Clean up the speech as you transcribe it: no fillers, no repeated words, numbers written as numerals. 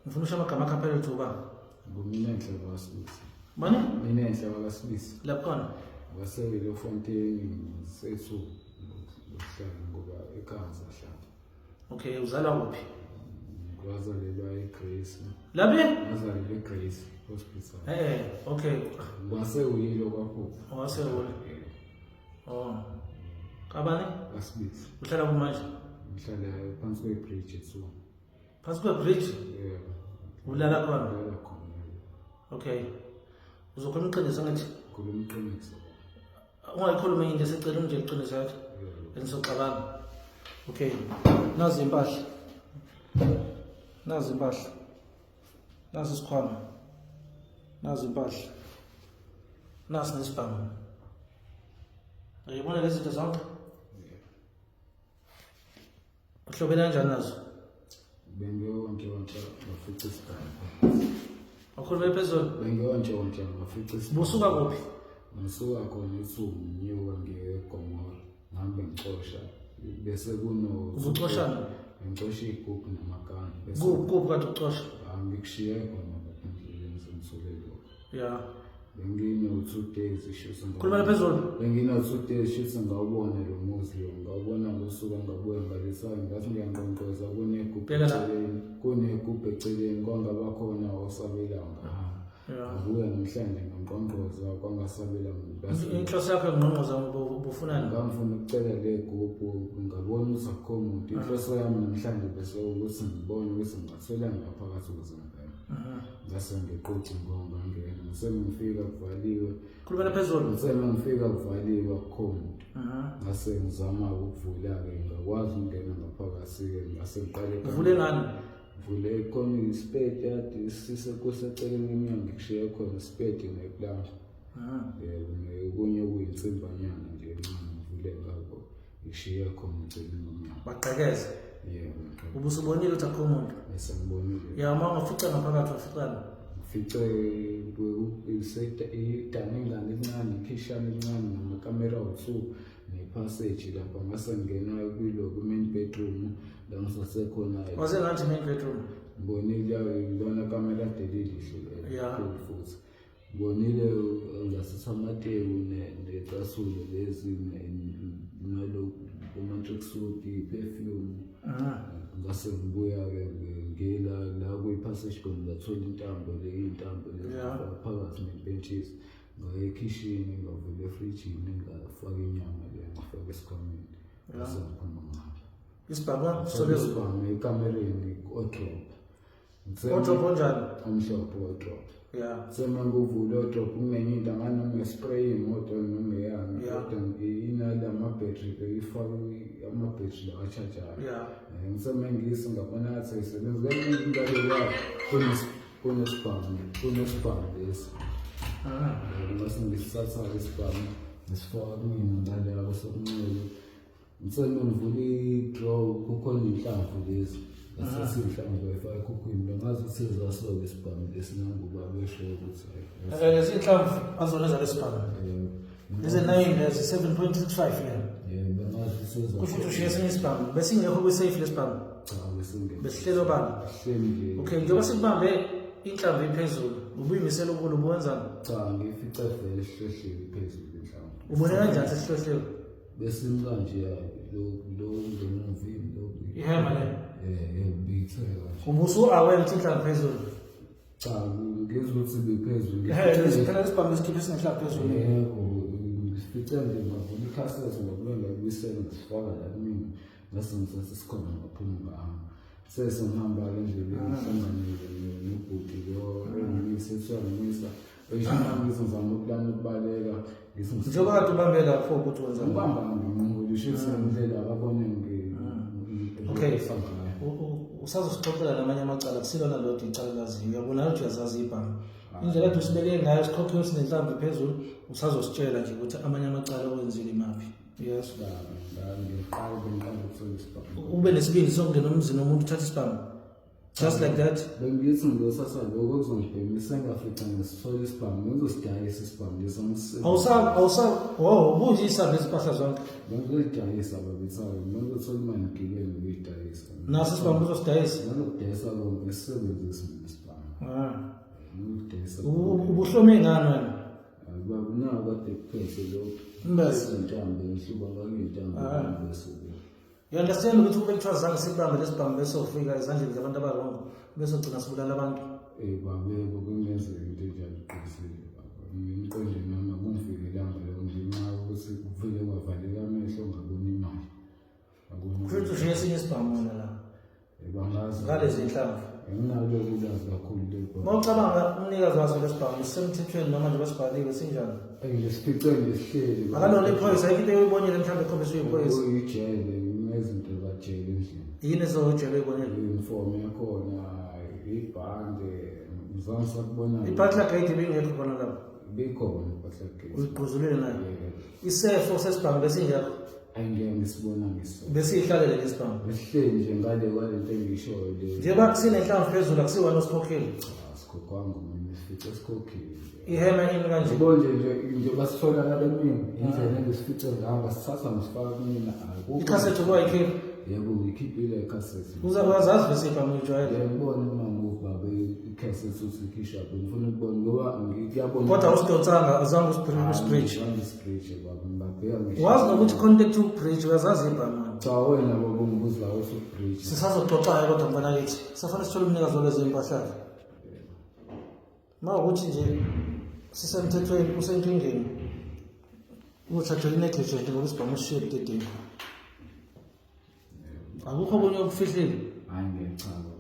Ngifuna usho amagama akho aphelele ukuthi ubani. Nguminenhle wakwaSibisi. Bani? Minenhle wakwaSibisi. Lapho khona. WaseWillofontein sethu ngokuhlala ngoba ekhaya ngisahlala. Okay, uzalwa kuphi? Wazalelwa eGrace. Laphi? Wazalelwa eGrace Hospital. Eh, okay. Wasewuyilo kwaphupha. Wasewuyilo. Oh. Kabani? KwaSibisi. Uhlala kumanje? Ngihlala phansi kwe-bridge ethu. Phansi kwe-bridge? Yeah. Ulala khona? Ulala khona. Okay. Uzokhuluma iqiniso ngithi? Khuluma iqiniso. Ungayikhuluma into esecela nje iqiniso yakho. Benisoxabana. Okay. Nazi impahla. Nazi impahla. Nazi isikhwama. Nazi impahla. Nasi nesibhamu. Uyibona lezi zinto zonke? Uhlobene kanjani nazo? Bengiyontshontshwa ngafica isibhamu. Wakhuluma phezulu? Bengiyontshontshwa ngafica isibhamu. Busuka kuphi? Ngisuka khona ethuku nginyuka ngiye eGomora ngihambe ngicosha bese kuno Ubucoshana? Ngicosha iy'gubhu namakani bese Kuphi kuphi kade ucosha? Ngikushiye khona lapha endleleni sengithole lokho. Bengino-2 days shisa. Khulumela phezulu. Bengino-2 days shisa ngawubona lo muzi lo, ngawubona ngosuku engabuya ngalesayo. Ngathi ngiyangqongqoza kunegubhu Bheka la. eceleni, kunegubhu eceleni, kwangaba khona osabelayo, ngahamba. Ngabuya namhlanje ngangqongqoza kwangasabela muntu. Inhloso yakho yokungqongqoza ubufunani? Ngangifuna ukucela le gubhu, ngabona ukuthi akukho muntu. Inhloso yami namhlanje bese ukuthi ngibone ukuthi ngingatholani ngaphakathi ukuze ngingene. Ngase ngiquthi ngangena, ngisengifika kuvaliwe. Khulumela phezulu. Ngisengifika kuvaliwe, akukho muntu. Ngase ngizama ukuvula-ke, ngakwazi ukungena ngaphakathi-ke, ngase ngiqale. Uvule ngani? Ngivule khona isipedi ade kuseceleni emnyango, ngikushiye khona isipedi neplanga. Yebo, nokunye okuyinsimbanyana nje encane, ngivule ngakho, ngishiye khona eceleni komnyango. Wagqekeza. Yebo, ngigqekeza. Ubusubonile ukuthi akukho muntu. Bese ngibonile. Ya, uma ungafica ngaphakathi waficana. Ngifice idaningane elincane, ikhishana elincane namakamera awu-2 nephaseji lapha. Ngase ngingena kuyilo kwi-main bedroom la ngisasekhona. Wase ngathi main bedroom. Ngibonile ilona kamera ade lilihle elikhulu futhi. Ngibonile ngasitha amateku necasulo lezi naloku ama-tracksuit, i-perfume. Ngase ngibuya-ke ngila la kwi-passage khona, ngathola intambo le, iy'ntambo lezi phakathi nempentshisi. Ngaya ekhishini, ngavula efrijini, ngafaka inyama le, ngafaka esikhwameni, ngase ngiphuma ngihamba. Isibhamu Ngithola isibhamu ekamereni ku-wardrobe. Wardrobe onjani? Omhlophe wardrobe. Sema nguvula wardrobe kunenye into angani noma nge-spray imoto noma eyami, kodwa inalama-battery, beyifaka ama-battery lawa a-charge-ayo. Ngiseme ngisi ngabona ngathi ayisebenzi kwenye into leya, kunesibhamu, kunesibhamu lesi. Ngase ngisithatha-ke isibhamu, ngisifaka kumina ngaleya kwesokunxele. Ngiseme ngivula i-drawer, kukhona iy'nhlamvu lezi. Ngathatha iy'nhlamvu ngayifaka ekhukhwini, bengazi ukuthi sezasoke isibhamu lesi nangoba besho ukuthi hhayi. Lezi inhlamvu azona zalesibhamu. Yebo. Lezi 9 lezi 7.65 le. Yebo, bengazi ukuthi sezasoke. Kusho ukuthi ushiye esinye isibhamu. Besingekho kwi-safe lesibhamu. Cha, besingekho. Besihleli obala. Sihleli nje. Okay, njengoba sikubambe inhlamvu iphezulu, ubuyimisela ukulo ubuwenzani? Cha, ngiyifice vele sihlohliwe phezulu inhlamvu. Ubone kanjani sesihlohliwe? Besimka nje lo lo ngemuva lo. Ihema le. Eh, biyitheka nje. Ubusu-aware ukuthi inhlamvu phezulu? Cha, ngizwe ukuthi bephezulu. Ehhe, phela isibhamu esikhiphe sinenhlamvu phezulu. Yebo, ngifice nje ngavula ikhasethi, ngabuye ngayibuyisela, ngisifaka la kumina. Ngase ngithatha isikhwama ngaphuma ngahamba. Sese ngihamba-ke endleleni ngihlanganile nobhuti lo engimisa, kuthiwa ngimisa. Esho nami ngithi ngizama ukulana ukubaleka. Ngithi Njengoba kade ubambe lapho ukuthi wenzani? Ngibamba nginqumule shuthi indlela akabone Okay. Usazosixoxela namanye amacala, kusilona lodwa icala laziyo. Uyabona ukuthi uyazazi ibhamu. Indlela kade usibeke ngayo isikhokho sinenhlamvu phezulu, usazositshela nje ukuthi amanye amacala owenzile imaphi. Yes. Ngiqala bengiqala ukuthola isibhamu. Ube nesibindi sokungena emzini womuntu uthathe isibhamu. Just like that. Bengithi ngizothatha lokho okuzongibhemisa engafica ngisithola isibhamu, ngizosidayisa isibhamu leso Awusa awusa oh ubuyisa lezi mpahla zonke. Bengizodayisa babethayo, bengizothola imali ngigibele ngiyidayisa. Naso isibhamu uzosidayisa. Ngizokudayisa konke ngisebenzise mina isibhamu. Ah. Ngizokudayisa. Ubuhlome ngani wena? Baba naku kade kuphethe lokhu. Mbese. Intambo ngihluba ngayintambo Ah. bese. You understand ukuthi kube kuthiwa zange sikubambe lesibhamu bese ufika ezandleni zabantu abarongo bese ugcina sibulala abantu. Eh baba yebo kungenzeka into enjalo iqinisile baba. Ngiqonde nami akungifikelanga lokho ngenxa yokuthi kuvele kwavaleka amehlo ngabona imali. Ngakubona. Kusho ukuthi ushiye esinye isibhamu wena la. Bangazi. Ngalezi nhlamvu. Nginalo ulwazi kakhulu lebo. Uma ucabanga umnikazi waso lesibhamu sisemthethweni noma nje basibhaliwe sinjani? Ngisifice nje sihleli. Akalona iphoyisa, ayikho into oyibonile mhlawumbe ekhombisa uyiphoyisa. Uyijele, nginezinto zajele endlini. Yini ezojele oyibonile? I-uniform yakhona, ibhande, ngizange sakubona. I-butler gate ibingekho khona lapho. Ibikhona i-butler gate. Uyigquzulile nayo. Isefo sesibhamu besingekho. Angeke ngisibona ngiso. Besiyihlalele nje isibhamu. Besihleli nje ngale kwalento engiyishoyo le. Njengoba sinenhlamvu phezulu akusiwena osikhokhile. Cha, asikhokhwanga mina sifice sikhokhile. Ihema imi kanje. Yabo nje nje njengoba sitholakala kumina indlela engisifice ngayo ngasithatha ngisifaka kumina akukho. Ikhasethi ubuwayikhipha. Yebo ngikhiphile ikhasethi. Uza uyazazi bese ibhamu uyijwayele. Ngiyabona uma ngiwubaba ikhasethi uthi ikhishwa ngifuna ukubona ngoba ngiyabona. Kodwa usidonsanga azange usibridge. Usibridge baba ngibabheka ngisho. Wazi nokuthi khona into ekuthiwa ubridge uyazazi ibhamu. Cha wena baba ungibuza ukuthi ubridge. Sisazoxoxa-ke kodwa mfana kithi. Safanele sithole umnikazi walezo mpahla. Uma ukuthi nje sisemthethweni usenkingeni uthathelwa i-negligent ngoba isibhamu usishiye budedengu. Akukho okunye okufihlile. Hayi ngiyachaza.